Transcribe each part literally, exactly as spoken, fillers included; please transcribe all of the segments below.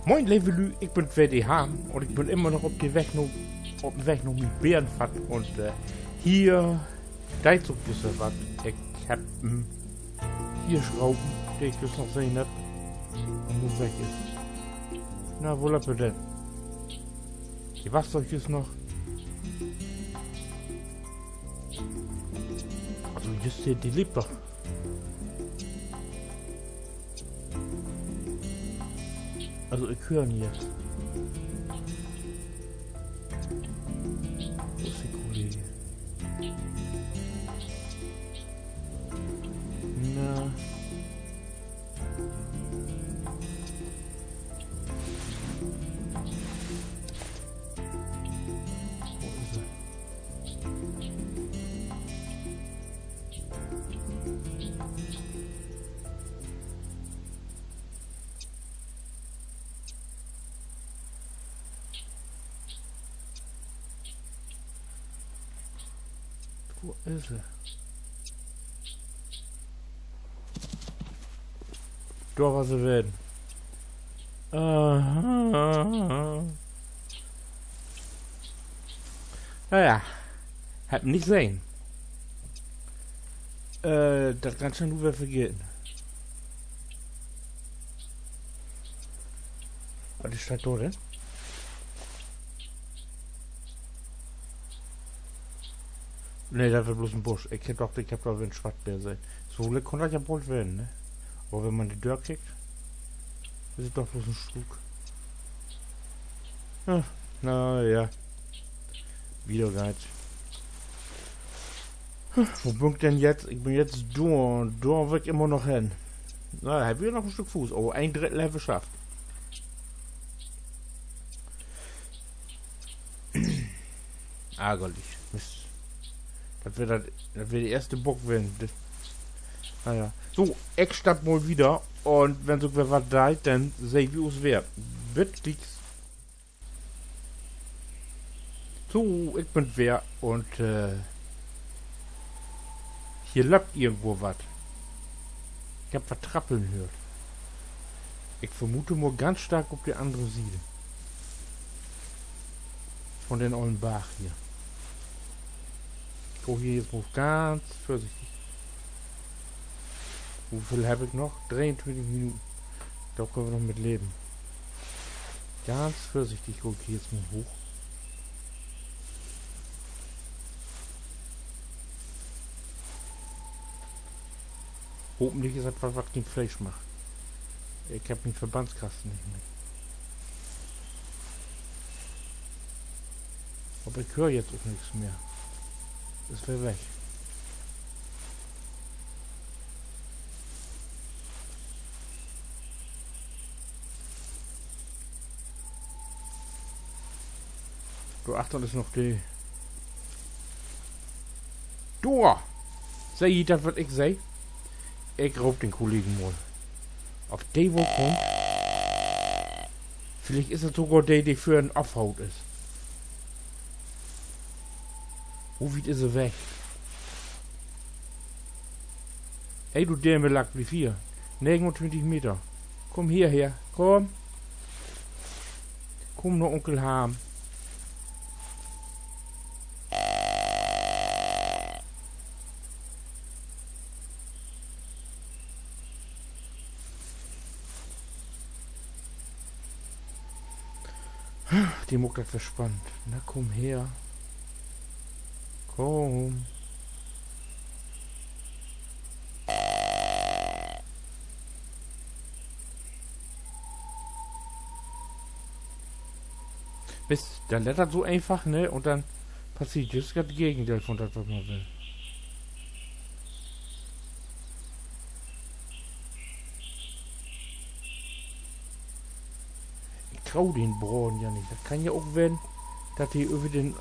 Moin, leve Lü, ik bün weer de Harm un ik bün immer noch op de Weg no, op den Weg no mien Bärenfatt un, äh, hier deit sik jüst wat. Ik hebb en Hirsch ropen, de ik jüst noch sehn hebb un nu weg is. Na, wo löppt he denn? De was doch jüst noch. Also, jüst de, de leevt doch. Also, ik höör en jetzt. Wo is de Kollege? Na. Wo is he? Wo is he? Dor was he weer. Aha. Na ja, hebb nich sehn. Äh, dat kannst du nu weer vergeten. Wat is dat dor denn? Nee, dat weer blots en Busch. Ik heff doch, ik heff dor weer en Swattbär sehn. So leck kunn dat ja bold weren, ne? Aver wenn man de dörkickt, is dat doch blots en Struuk. Ah, na ja. Wieder geiht. Wo bün ik denn jetzt? Ik bün jetzt dor. Dor will ik immer noch hen. Na, hebb wi noch en Stück Fuß. Oh, een Drittel hebb wi schafft. Argerlich. Mist. Dat weer dat, dat weer de eerste Bock ween. De, na ja. So, ik stapp mal wieder. Un wenn sik weer wat deit, denn sehn wi us weer. Bit glieks. So, ik bün weer un, äh, hier löppt irgendwo wat. Ik hebb wat trappeln höört. Ik vermoot mal ganz stark op de annere Siede. Von den ollen Barg hier. Ik gah hier jetzt mal ganz vörsichtig. Woveel hebb ik noch? Dreeuntwintig Minuten. Dor köönt wi noch mit leven. Ganz vörsichtig gah ik hier jetzt mal hooch. Hopentlich is dat wat, wat keen Fleesch mag. Ik hebb mien Verbandskasten nich mit. Aver ik höör jetzt ok nix mehr. Is weer weg. Dor achtern is noch de Dor! Seht ji dat, wat ik seh? Ik roop den Kollegen mal. Of de woll kummt? Villicht is dat sogor de, de vörhen afhaut is. Wo wiet is he weg? Hey, du Därmelack, bliev hier. Negenuntwintig Meter. Kumm hierher, kumm. Kumm na Unkel Harm. De maakt dat weer spannend. Na, kumm her. Kumm. Mist, denn lett dat so eenfach, ne? Un denn passeert jüst dat Gegendeel von dat, wat man will. Ik tro den Braden ja nich. Dat kann ja ok ween, dat de över den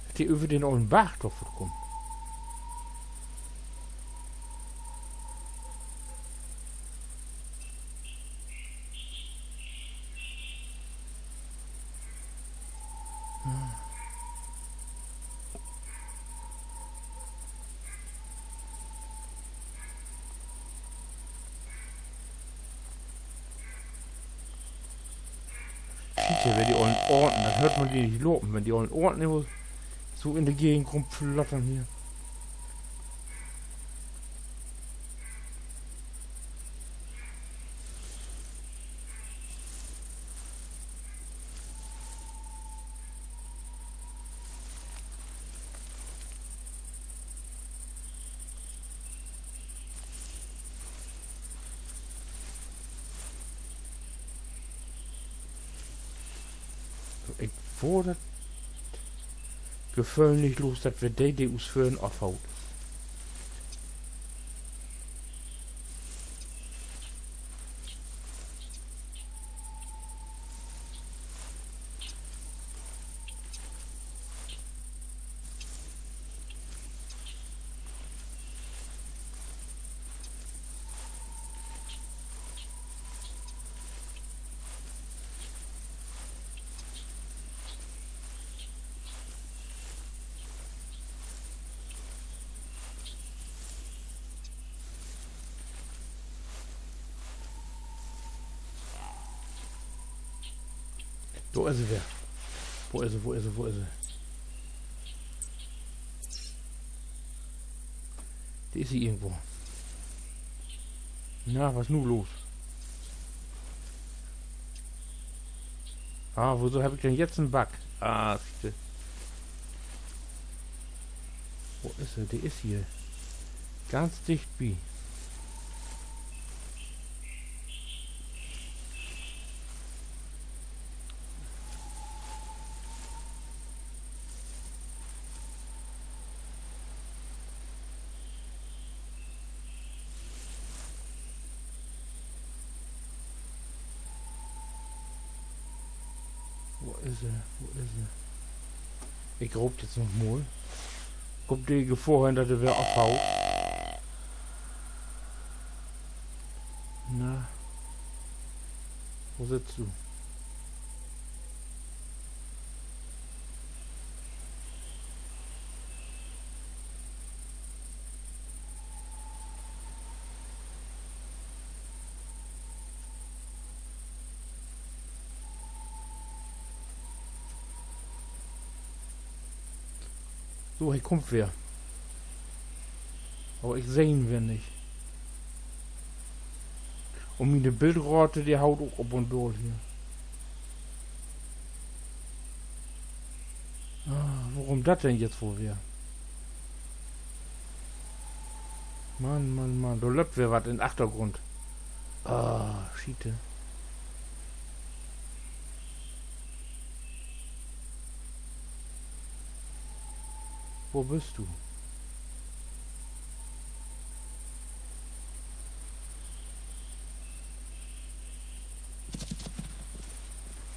Dat de över den ollen Barg dor vörkummt. Wenn de ollen Anten, dat höört man de nich lopen, wenn de ollen Anten immer so in de Gegend rumflattern hier. Ik warr dat Geföhl nich los, dat wi de, de us vörhen afhaut. Dor is he weer. Wo is he, wo is he, wo is he? De is hier irgendwo. Na, wat is nu los? Ah, woso heff ik denn jetzt en Bug? Ah, siehste. Wo is he? De is hier. Ganz dicht bi. Wo is he? Wo is he? Ik roop jetzt noch mal. Kummt de Gefohr hen, dat he weer afhaut. Na, wo sittst du? So, he kummt weer. Aver ik seh em weer nich. Un miene Bildrate, de haut ok op un daal hier. Ah, worüm dat denn jetzt woll weer? Mann, Mann, Mann, dor löppt weer wat in Achtergrund. Ah, Schiete. Wo büst du?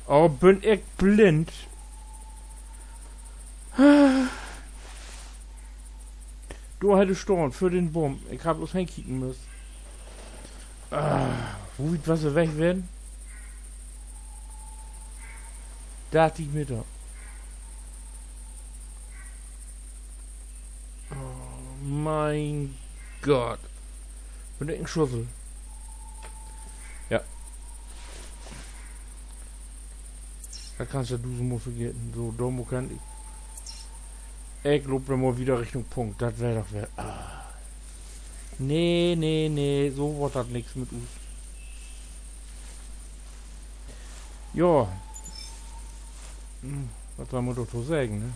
Oh, bün ik blind. Dor hett he stahn, vör den Boom. Ik heff bloots henkieken müsst. Ah, wo wiet was he weg ween? Dartig Meter. Oh, mien Gott. Bün ik en Schussel? Ja. Dat kannst du so mal vergeten. So, dor mutt ik hen. Ik loop denn mal wieder Richtung Punkt. Dat weer doch weer. Ah. Nee, nee, nee. So word dat nix mit us. Ja. Hm, wat sall man dorto seggen, ne?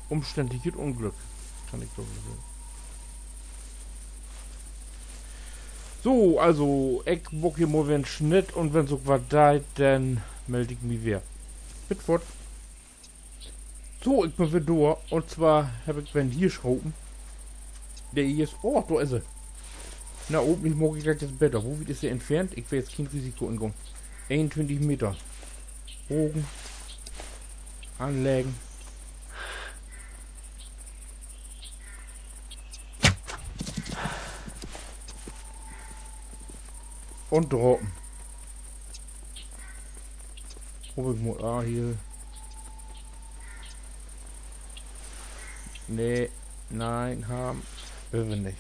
Umständlichet Unglück, kann ik dorto seggen. So, also, ik maak hier mal weer en Snitt un wenn sik wat deit, denn meld ik mi weer. Bit foort. So, ik bün weer dor. Un zwar heff ik weer en Hirsch schoten. De is, oh, dor is he. Na, hopentlich maak ik dat jetzt beter. Wo wiet is de entfernt? Ik will jetzt keen Risiko ingahn. Eenuntwintig Meter. Bogen. Anleggen. Un drapen. Hoop ik mal, ah, hier. Nee, nee, hebben will wi nich.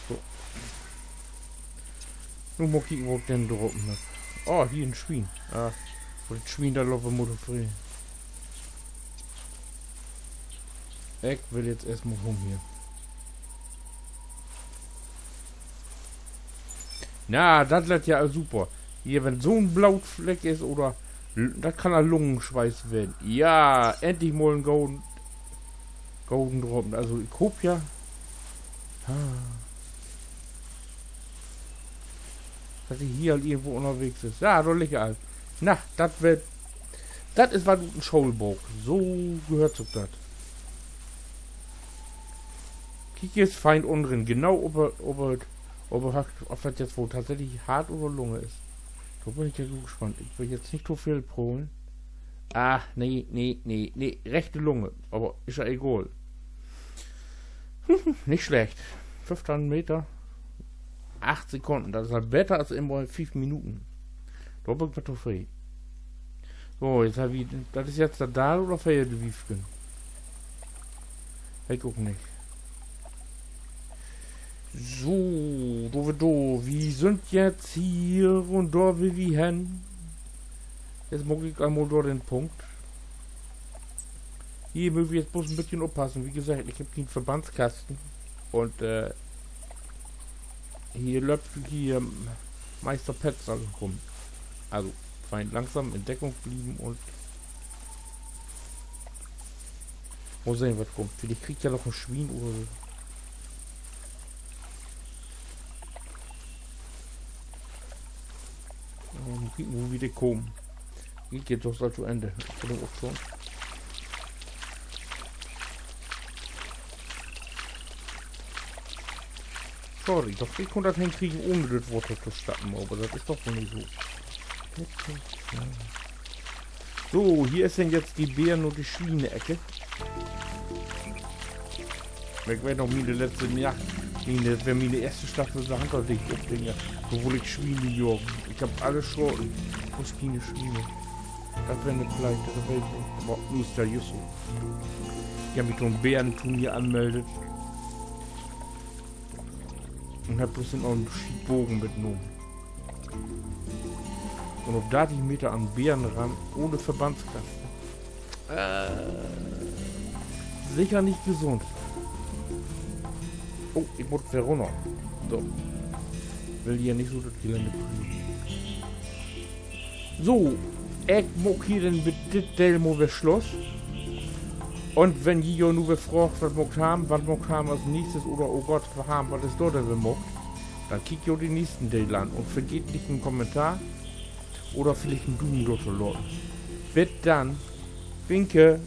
So. Nu mal kieken, wo ik denn drapen hebb. Oh, hier en Swien. Ah, wo dat Swien, dor loop ik mal free. Ik will jetzt eerstmal hum hier. Na, dat lett ja super. Hier, wenn so'n Blootfleck is, oder l-, dat kann al Lungensweiß wesen. Ja, endlich mal en goden, goden Drapen. Also, ik hoop ja, ah, dat he hier al irgendwo ünnerwegens is. Ja, dor liggt he al. Na, dat weer, dat is wat ut en Schoolbook. So gehöört sik dat. Kiek, hier is Feind ünnen rin. Genau, of he, of he, of he, of dat jetzt woll tatsächlich Hart oder Lunge is. Dor bün ik ja so gespannt. Ik will jetzt nich to veel prolen. Ah, nee, nee, nee, nee. Rechte Lunge. Aver is ja egal. Nich slecht. Föffteihn Meter. Acht Sekunnen. Dat is al beter as immer fief Minuten. Dor bün ik mit tofreden. So, jetzt hebb wi, dat is jetzt dat drüdde oder veerde Wiefken? Weet ik ok nich. So, dor wi dor. Wi sünd jetzt hier un dor will wi hen. Jetzt maak ik eenmal dor den Punkt. Hier mööt wi jetzt bloots en beten oppassen. Wie gesagt, ik hebb keen Verbandskasten. Un, äh, hier löppt hier Meister Petz ankamen. Also, fein langsam in Deckung blieven un mal sehn, wat kummt. Villicht krieg ik ja noch en Swien oder so. Mal kieken, wo wi de kamen. Geiht jetzt doch al to Enn. Ik bün ok schon. Sorry, doch, ik kunn dat henkriegen, ahn dat Water to stappen, aver dat is doch woll nich so. So, hier is denn jetzt de Beer- un de Swieneecke. Ik weet noch, miene letzte Jagd, miene, dat weer miene eerste Staffel, dor harr ik dat Ding op, Dinger. Dor wull ik Swiene jagen. Ik hebb alle schaten. Blots keen Swiene. Dat weer 'ne Pleite, dat weet ik. Aver nu is dat just so. Ik hebb mi to'n Berenturnier anmeldt. Un hebb blots en olen Schietbogen mitnahmen. Un op dartig Meter an Beren ran, ahn Verbandskasten. Äh, seker nich gesund. Oh, ik mutt weer rünner. So. Will hier nich so dat Gelände kriegen. So, ik maak hier denn mit dit Deel mal weer Sluss. Un wenn ji jo nu weer fraagt, wat maakt Harm, wat maakt Harm as neegstes oder, oh Gott, Harm, wat is dor denn weer maakt, denn kiekt jo den neegsten Deel an un vergeet nich, en Kommentar oder villicht en Dumen dor to laten. Bit dann. Winke.